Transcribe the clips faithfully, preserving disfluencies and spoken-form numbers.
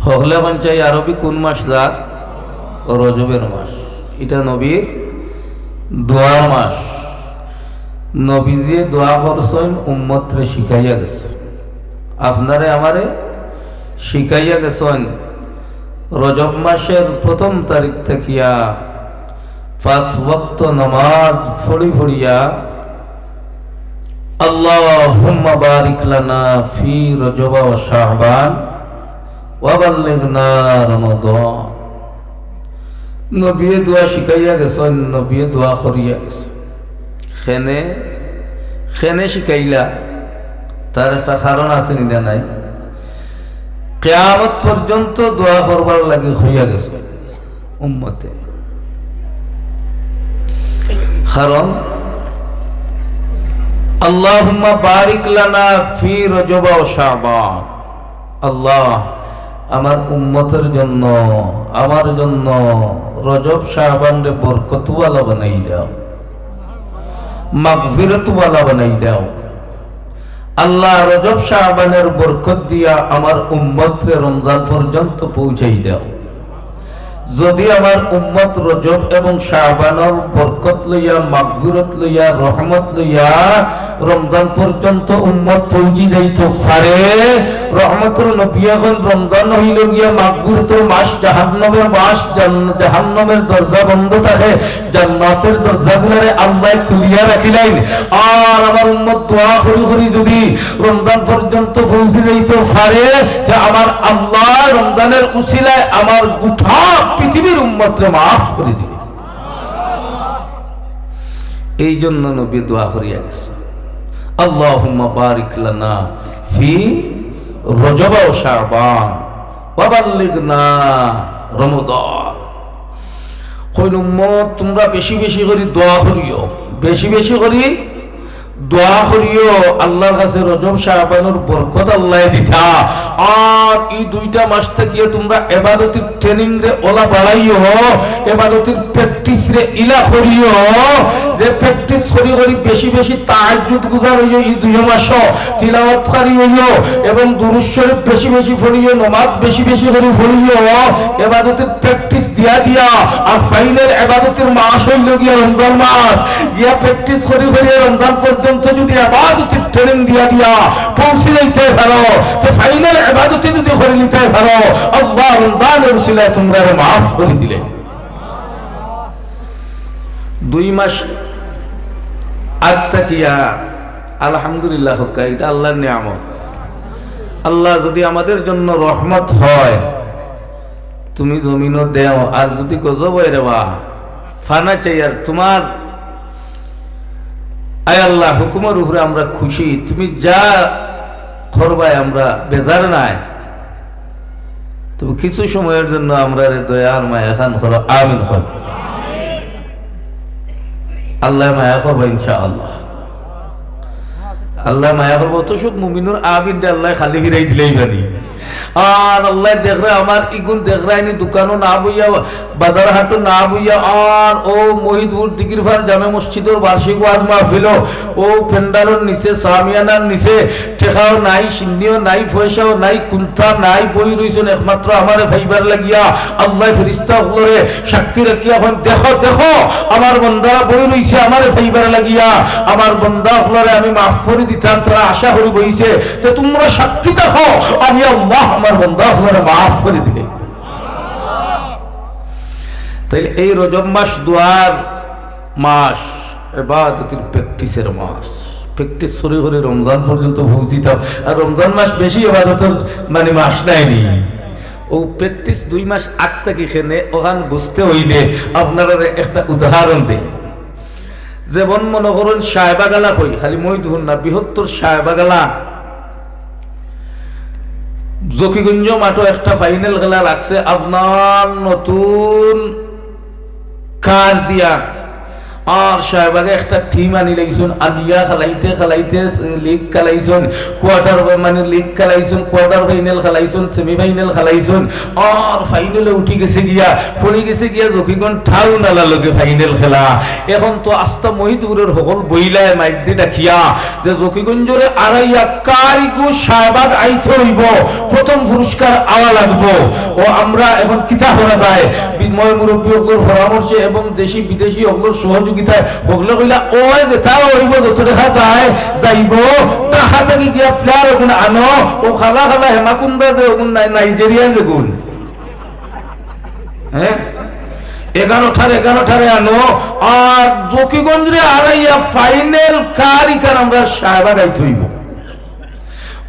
হকলে কইন চাই আরবি কুন মাস যার? রজবের মাস। ইটা নবীর দোয়ার মাস। নবীজিয়ে দোয়া করছইন, উম্মতরে শিখাইয়া গেছইন। আপনারে আমারে শিখাইয়া গেছইন, রজব মাসের প্রথম তারিখ থাকিয়া পাঁচ ওয়াক্ত নামাজ পড়ি পড়িয়া, "আল্লাহুম্মা বারিক লানা ফি রজব ওয়া শাবান ওয়া বাল্লিগনা রমাদান।" নবীয়ে দোয়া শিখাইয়া গেছইন, নবীয়ে দোয়া করিয়া গেছইন। কেনে, কেনে শিখাইলা? তার একটা কারণ আছে নি না নাই? কিয়ামত পর্যন্ত দোয়া করবার লাগি কইয়া গেছইন উম্মতে। কারণ, "আল্লাহুম্মা বারিক লানা ফি রজব ওয়া শাবান।" আল্লাহ, আমার উম্মতের জন্য, আমার জন্য রজব শাবানরে বরকতওয়ালা বানাই দাও, মাগফিরতওয়ালা বানাই দাও। আল্লাহ, রজব শাবানের বরকত দিয়া আমার উম্মতরে রমজান পর্যন্ত পৌঁছাই দাও। যদি আমার উম্মত রজব এবং শাবানর বরকত লইয়া, মাগফিরত লইয়া, রহমত লইয়া রমজান পর্যন্ত উম্মত পৌঁছি যাইতো পারে, রহমতর নবী অখন রমজান অইলো গিয়া মাগফিরতর মাস, জাহান্নামের মাস, জান-, জাহান্নামের দরজা বন্ধ থাকে, জান্নাতের দরজাগুলারে আল্লায় খুলিয়া রাখিলাইন। আর আমার উম্মত দোয়া করি করি যদি রমজান পর্যন্ত পৌঁছি যাইতো পারে, তে আমার আল্লাহ রমজানের উসিলায় আমার গোটা পৃথিবীর উম্মতরে মাফ করি দিবে। এই জন্য নবী দোয়া করিয়া গেছে, "আল্লাহুম্মা বারিক লানা ফি রজব ওয়া শাবান ওয়া বাল্লিগনা রমাদান।" কইন, "উম্মত, তুমরা বেশি বেশি করি দোয়া করিও, বেশি বেশি করি দোয়া করিও, আল্লাহর কাছে রজব শাবানর বরকত আল্লায় দিতা। আর ই দুইটা মাস থাকিয়া তুমরা এবাদতির training রে ওলা বাড়াইও, এবাদতির practice রে ইলা করিও, যে practice করি করি বেশি বেশি তাহাজ্জুদ গুজার অইও ই দুইও মাসো, তিলাওয়াতকারী অইও এবং দুরূদ শরীফ বেশি বেশি পড়িও, নমাজ বেশি বেশি করি পড়িও, এবাদতির practice দিয়া দিয়া।" আর final এবাদতির মাস অইলো গিয়া রমজান মাস। গিয়া practice করি করি রমজান পর্যন্ত যদি এবাদতির training দিয়া দিয়া পৌঁছি যাইতে পারো, তে final এবাদতি যদি করি নিতে পারো, আল্লাহ রমজানের উসিলায় তুমরারে মাফ করি দিলে। দুই মাস আগ থাকিয়া, আলহামদুলিল্লাহ, হক্কা, ইটা আল্লাহর নিয়ামত। আল্লাহ যদি আমাদের জন্য রহমত হয়, তুমি জমিনো দেও, আর যদি গজব অয় রে বা, ফানা চাই, আর তুমার, আয় আল্লাহ, হুকুমর উপরে আমরা খুশি, তুমি যা করবায় আমরা বেজার নায়। তবে কিছু সময়র জন্য আমরারে দয়া আর মায়া খান করো, আমিন কর। আল্লায় মায়া করবা ইনশাআল্লাহ। আল্লায় মায়া করবা, অত সব মুমিনর আমিন রে আল্লায় খালি ফিরাই দিলেই বানি। আর আল্লায় দেখরা আমার ইগুন দেখরা ইনি দোকানো না বইয়া, বাজার হাটো না বইয়া, আর ও মহিদপুর দিঘিরপাড় জামে মসজিদর বার্ষিক ওয়াজ মাহফিলো, ও প্যান্ডেলর নিচে, সামিয়ানার নিচে, টেকাও নাই, সিন্নিও নাই, পয়সাও নাই, কুন্তা নাই, বই রইছইন একমাত্র আমারে পাইবার লাগিয়া। আল্লায় ফিরিস্তা অকলরে সাক্ষী রাখিয়া কইন, "দেখো, দেখো, আমার বন্দারা বই রইছে আমারে পাইবার লাগিয়া, আমার বন্দা অকলরে আমি মাফ করি দিতাম, তারা আশা করি বইছে, তে তুমরা সাক্ষী থাকো, আমি আল্লাহ আমার বন্দা অকলরে মাফ করি দিলে।" তাইলে এই রজব মাস দোয়ার মাস, এবাদতির practice-এর মাস। Practice করি করি রমজান পর্যন্ত পৌঁছিতাম, আর রমজান মাস বেশি এবাদতর মানে মাস নায়নি। ও practice দুই মাস আগ থাকি কেনে অখান বুঝতে অইলে আপনারারে একটা উদাহরণ দেই। যেমন মনো করইন সাহেবাগালা কই, খালি মইদপুর না, বৃহত্তর সাহেবাগালা জকিগঞ্জ মাঠো একটা final খেলা রাখছে আপনার নতুন কার দিয়া। আর শাহবাগে একটা টিম আনি লাইছইন, আনিয়া খেলাইতে খেলাইতে লিগ খেলাইছইন, কোয়ার্টার, মানে লিগ খেলাইছইন, কোয়ার্টার ফাইনাল খেলাইছইন, সেমিফাইনাল খেলাইছইন। আর ফাইনালে উঠি গেছে গিয়া, পড়ি গেছে গিয়া জকিগঞ্জ টাউন আলার লগে ফাইনাল খেলা। এখন তো আস্তা মহিদপুরর হকল বইলায় মাইক দি ডাকিয়া যে জকিগঞ্জরে আড়াইয়া কারিগু শাহবাগ আইতে অইবো, প্রথম পুরস্কার আওয়া লাগবো। ও আমরা এখন কিতা করা যায়? বিনয় মুরব্বী অকলর পরামর্শে এবং দেশি বিদেশি অকলর সহযোগিতায় হকলে কইলা, "ওই যেটা অইবো, যত দেখা যায় যাইবো।" তা হাতে গিয়া প্লেয়ার অগুন আনো, ও খালা খালা হেমাকুন্দা যে অগুন নাই, নাইজেরিয়ান যেগুন, হ্যাঁ, এগারোটার এগারোটারে আনো। আর জকিগঞ্জরে আড়াইয়া ফাইনাল কার ইখান আমরা শাহবাগ আইতে অইবো।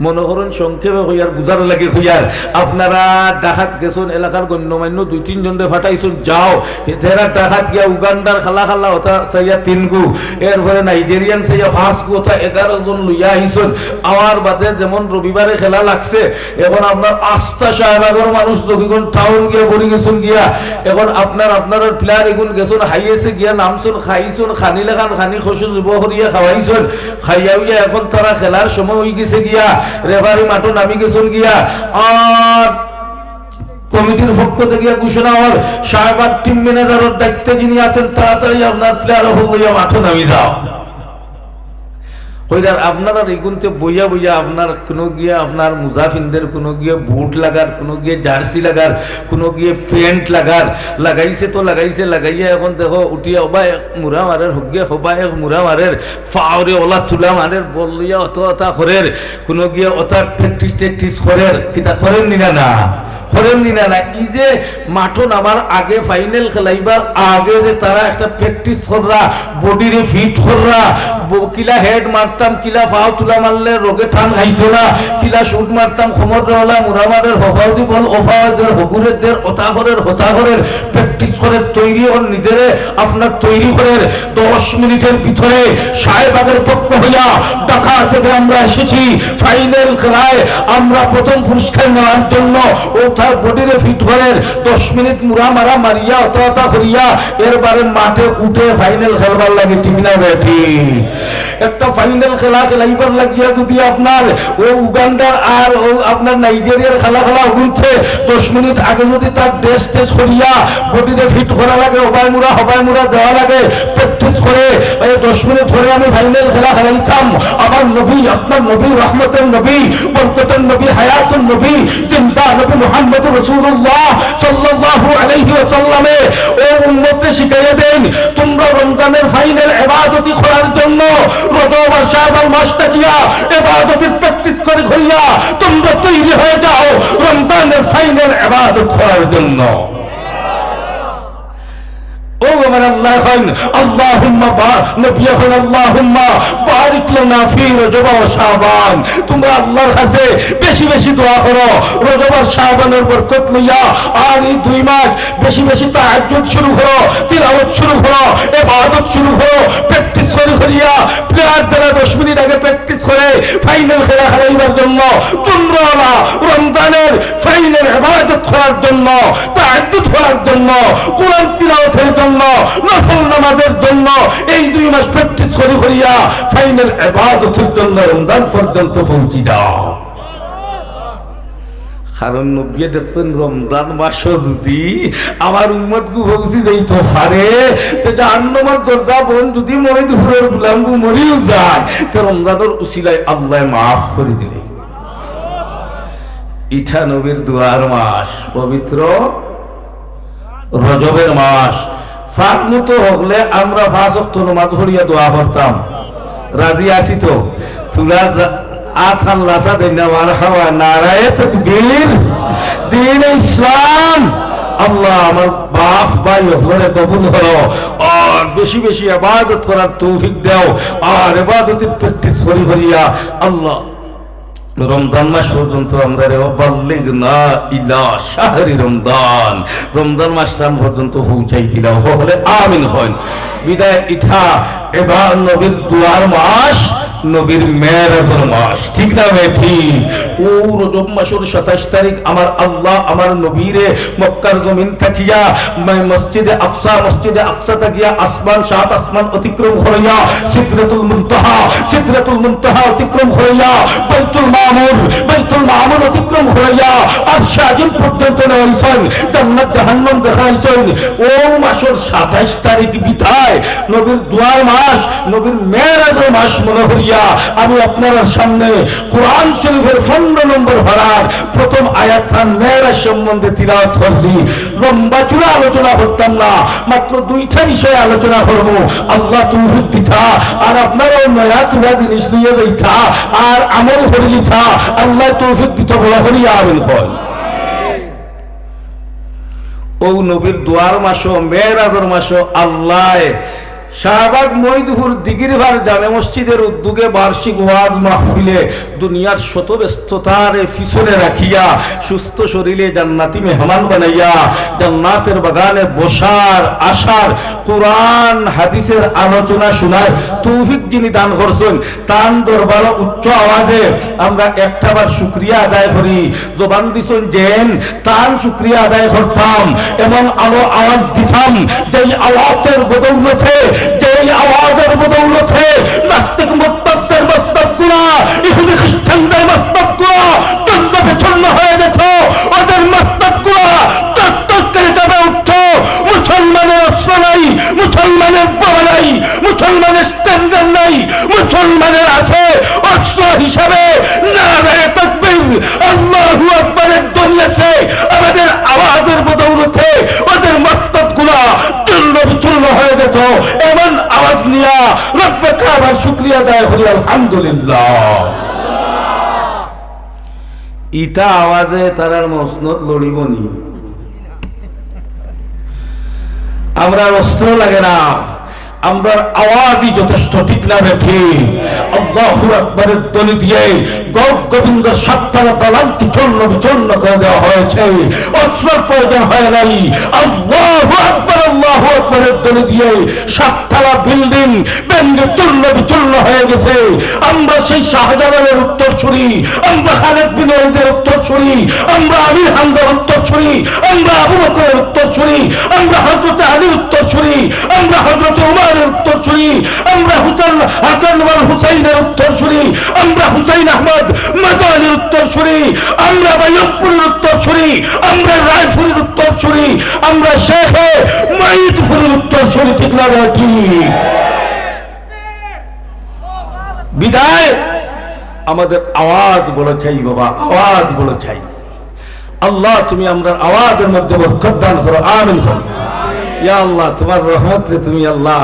মনে করইন সংক্ষেপে কইয়ার, বুঝার লাগি কইয়ার, আপনারা ঢাকাত গেছইন, এলাকার গণ্যমান্য দুই তিনজনরে পাঠাইছইন, যাও, এরা ঢাকাত গিয়া উগান্ডার খালা খালা ওটা চাইয়া তিনগু, এরপরে নাইজেরিয়ান চাইয়া পাঁচগু, ওটা এগারো জন লইয়া আইছইন। আওয়ার বাদে যেমন রবিবারে খেলা লাগছে, এখন আপনার আস্তা শাহবাগর মানুষ জকিগঞ্জ টাউন গিয়া পড়ি গেছইন গিয়া। এখন আপনার, আপনার প্লেয়ার এগুন গেছইন, হাইয়েছে গিয়া নামছইন, খাইছইন, খানি লাখান খানি খসু যুব করিয়া খাওয়াইছইন, খাইয়া উইয়া এখন তারা খেলার সময় অই গেছে গিয়া, রেফারি মাঠো নামি গেছইন গিয়া। আর কমিটির পক্ষ থাকি ঘোষণা অর, শাহবাগ টিম ম্যানেজারর দায়িত্বে যিনি আছেন, তাড়াতাড়ি আপনার প্লেয়ার অকল লইয়া মাঠো নামি যাও। কইরার আপনারার ইগুনতে বইয়া বইয়া আপনার কুনু গিয়া আপনার মোজা ফিন্দের, কুনু গিয়া বুট লাগার, কুনু গিয়া জার্সি লাগার, কুনু গিয়া প্যান্ট লাগার, লাগাইছে তো লাগাইছে, লাগাইয়া এখন দেখো উঠিয়া হবা এক মুরা মারের, হগিয়া হবা এক মুরা মারের, ফাওরে ওলা তুলা মারের, বল লইয়া অত অতা করের, কুনু গিয়া অতা প্র্যাকটিস ট্যাকটিস করের, কিতা করের নি না? না, করের নি না? না, ই যে মাঠো নামার আগে, ফাইনাল খেলাইবার আগে যে তারা একটা প্র্যাকটিস কররা, বডিরে ফিট কররা, ব-, কিলা হেড মারতাম, কিলা ফাও তুলা মারলে রোগে টান খাইতো না, কিলা শুট মারতাম, খমর দেওয়ালা, মুরা মারের, হফাউদি বল, ওফাউদের, হগুরের দের, ওতা করের, হতা করের, প্র্যাকটিস করের, তৈরি অর নিজেরে, আপনার তৈরি করের। দশ মিনিটের ভিতরে শাহবাগের পক্ষ হইয়া ঢাকা থেকে আমরা এসেছি ফাইনাল খেলায়, আমরা প্রথম পুরস্কার নেওয়ার জন্য। ও তার বডিরে ফিট করের, দশ মিনিট মুরা মারা মারিয়া, অতা অতা করিয়া, এরবারে মাঠে উঠে ফাইনাল খেলবার লাগি, ঠিক না বেটি? একটা ফাইনাল খেলা খেলাইবার লাগিয়া যদি আপনার ও উগান্ডার আর ও আপনার নাইজেরিয়ার খেলা খেলা অগুনতে দশ মিনিট আগে যদি তার ড্রেস টেস করিয়া বডিরে ফিট করা লাগে, হবাই মুরা, হবাই মুরা দেওয়া লাগে, প্র্যাকটিস করে, এই দশ মিনিট পরে আমি ফাইনাল খেলা খেলাইতাম। আমার নবী, আপনার নবী, রহমতের নবী, বরকতের নবী, হায়াতুর নবী, জিন্দা নবী মুহাম্মদ রাসূলুল্লাহ সাল্লাল্লাহু আলাইহি ওয়াসাল্লামে ও উম্মতরে শিখাইয়া দেন, তোমরা রমজানের ফাইনাল ইবাদতি করার জন্য রজব আর শাবান মাস থাকিয়া ইবাদতির প্র্যাকটিস করে করিয়া তোমরা তৈরি হয়ে যাও রমজানের ফাইনাল ইবাদত করার জন্য। ও আমার আল্লাহ, কইন, আল্লাহুম্মা বা-, নবী কইন, আল্লাহুম্মা বারিক লানা ফি রজব ওয়া শাবান। তোমরা আল্লাহর কাছে বেশি বেশি দোয়া করো রজব আর শাবানের বরকত লইয়া। আর এই দুই মাস বেশি বেশি তাহাজ্জুদ শুরু করো, তিলাওয়াত শুরু করো, ইবাদত শুরু করো, প্র্যাকটিস করি করিয়া। প্লেয়ার যারা দশ মিনিট আগে প্র্যাকটিস করে ফাইনাল খেলা খেলাইবার জন্য, তোমরা ওলা রমজানের ফাইনাল ইবাদত করার জন্য, তাহাজ্জুদ করার জন্য, কোরআন তিলাওয়াতের জন্য, নফল নামাজের জন্য এই দুই মাস প্র্যাকটিস করি করিয়া ফাইনাল ইবাদতের জন্য রমজান পর্যন্ত পৌঁছি যাও। কারণ নবীয়ে দেখছেন, রমজান মাসও যদি আমার উম্মতগু পৌঁছি যাইতো পারে, তে জাহান্নামর দরজা বন্ধ, যদি মনে দুপুরের গুলামগু মরিও যায়, তে রমজানর উসিলায় আল্লায় মাফ করি দিলে। ইটা নবীর দোয়ার মাস, পবিত্র রজবের মাস। ফাঁক মতো হকলে আমরা পাঁচ ওয়াক্ত নমাজ পড়িয়া দোয়া করতাম। রাজি আছি তো? তোরা যা-, আত হান লাসা দেন না, মারহাবা, নারায়ে তাকবীর, দ্বীনে ইসলাম। আল্লাহ আমার বাপ ভাই হকলরে কবুল করো। আর বেশি বেশি ইবাদত করার তৌফিক দাও। আর ইবাদতের প্র্যাকটিস করি করিয়া আল্লাহ রমজান মাস পর্যন্ত আমরারে ওবাল্লিগনা ইলা শাহরি রমজান, রমজান মাস খান পর্যন্ত পৌঁছাই দিলাও, হকলে আমিন কইন। বিদায় ইটা এবার নবীর দোয়ার মাস, নবীর মেরাজর মাস, ঠিক না বেঠিক? ও রজব মাসর সাতাইশ তারিখ আমার আল্লাহ আমার নবীরে মক্কার জমিন থাকিয়া ম-, মসজিদে আকসা, মসজিদে আকসা থাকিয়া আসমান, সাত আসমান অতিক্রম করিয়া সিদরাতুল মুনতাহা, সিদরাতুল মুনতাহা অতিক্রম করিয়া বাইতুল মামুর, বাইতুল মামুর অতিক্রম করিয়া আরশে আজিম পর্যন্ত নেওয়াইছইন, জান্নাত জাহান্নাম দেখাইছইন। ও মাসর সাতাইশ তারিখ বিধায় নবীর দোয়ার মাস, নবীর মেরাজর মাস মনে করিয়া আমি আপনারার সামনে কোরআন শরীফের পনেরো নম্বর পারার প্রথম আয়াতখান মেরাজ সম্বন্ধে তিলাওয়াত করছি। লম্বা চূড়া আলোচনা করতাম না, মাত্র দুইটা বিষয়ে আলোচনা করমু। আল্লাহ তৌফিক দিতা, আর আপনারাও নয়া তুলা জিনিস লইয়া যাইতা, আর আমল করিলিতা। আল্লাহ তৌফিক দিতা, বড় করিয়া আমিন কইন। ও নবীর দোয়ার মাসো, মেরাজর মাসো আল্লায় শাহবাগ মইদপুর দিঘিরপাড় জামে মসজিদের উদ্যোগে বার্ষিক ওয়াজ মাহফিলে দুনিয়ার শত ব্যস্ততারে পিছনে রাখিয়া সুস্থ শরীরে জান্নাতি মেহমান বানাইয়া জান্নাতের বাগানে বসার আশার কোরআন হাদিসের আলোচনা শোনার তৌফিক যিনি দান করছইন, তান দরবারো উচ্চ আওয়াজে আমরা একটাবার শুকরিয়া আদায় করি। জবান দিছইন যেন তান শুকরিয়া আদায় করতাম এবং আরো আওয়াজ দিতাম, যেই আওয়াজের বদৌলতে, যেই আওয়াজের বদৌলতে নাস্তিক মোরতাদদের মস্তকগুলা, ইহুদি খ্রিস্টানদের মস্তকগুলা চূর্ণ বিচূর্ণ হয়ে যেত, ওদের মস্তকগুলা তক তক করে কেঁপে উঠত। মুসলমানের অস্ত্র নাই, মুসলমানের বোমা নাই, মুসলমানের স্ট্যান্ডার্ড নাই, মুসলমানের আছে অস্ত্র হিসাবে নারায়ে তাকবীর, আল্লাহু আকবরের ধ্বনি আছে। আমাদের আওয়াজের বদৌলতে ওদের মস্তকগুলা চূর্ণ বিচূর্ণ হয়ে যেত। এমন আওয়াজ নিয়া রব্বে কাবার শুকরিয়া আদায় করি, আলহামদুলিল্লাহ। ইতা আওয়াজে তারার মসনদ লড়িবনি? আমরার অস্ত্র লাগে না, আমরার আওয়াজই যথেষ্ট, ঠিক না বেঠিক? আল্লাহু আকবরের ধ্বনি দিয়ে গৌর গোবিন্দর সাততলা দালানকে চূর্ণ বিচূর্ণ করে দেওয়া হয়েছে, অস্ত্রের প্রয়োজন হয় নাই। আল্লাহু আকবর, আল্লাহু আকবরের ধ্বনি দিয়ে সাততলা বিল্ডিং ভেঙে চূর্ণ বিচূর্ণ হয়ে গেছে। আমরা সেই শাহজালালের উত্তরসূরি, আমরা খালেদ বিন ওয়ালিদের উত্তরসূরি, আমরা আমির হামজার উত্তরসূরি, আমরা আবু বকরের উত্তরসূরি, আমরা হযরত আলীর উত্তরসূরি, আমরা হযরত উমরের উত্তরসূরি, আমরা হুসেন, হাসান ওয়াল হুসাইনের উত্তরসূরি, আমরা হুসাইন আহমদ মাদানির উত্তরসূরি, আমরা বায়কপুরের উত্তরসূরি, আমরা রায়পুরের উত্তরসূরি, আমরা শেখে মঈদপুরের উত্তরসূরি, ঠিক না বেঠিক? বিধায় আমাদের আওয়াজ বড় চাই বাবা, আওয়াজ বড় চাই। আল্লাহ, তুমি আমরার আওয়াজের মধ্যে বরকত দান করো, আমিন করো। ইয়া আল্লাহ, তোমার রহমতরে তুমি আল্লাহ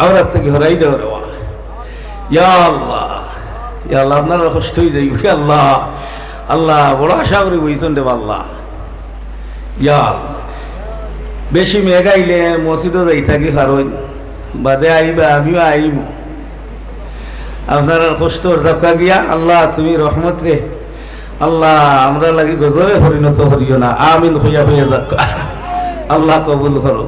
আমরার থাকি হরাই দেও রে বাবা। ইয়া আল্লাহ, ইয়া আল্লাহ, আপনারার কষ্ট অই যাইবো, ইয়া আল্লাহ। আল্লাহ, বড় আশা করি বইছইন রে বাবা আল্লাহ। ইয়া আল্লাহ, বেশি মেঘ আইলে মসজিদো যাইতা কি পারইন, বাদে আইবা, আমিও আইমু। আপনারার কষ্ট অর যাউক্কা গিয়া, আল্লাহ তুমি রহমতরে, আল্লাহ আমরার লাগি গজবে পরিণত করিও না, আমিন কইয়া কইয়া যাউক্কা। আল্লাহ কবুল করো।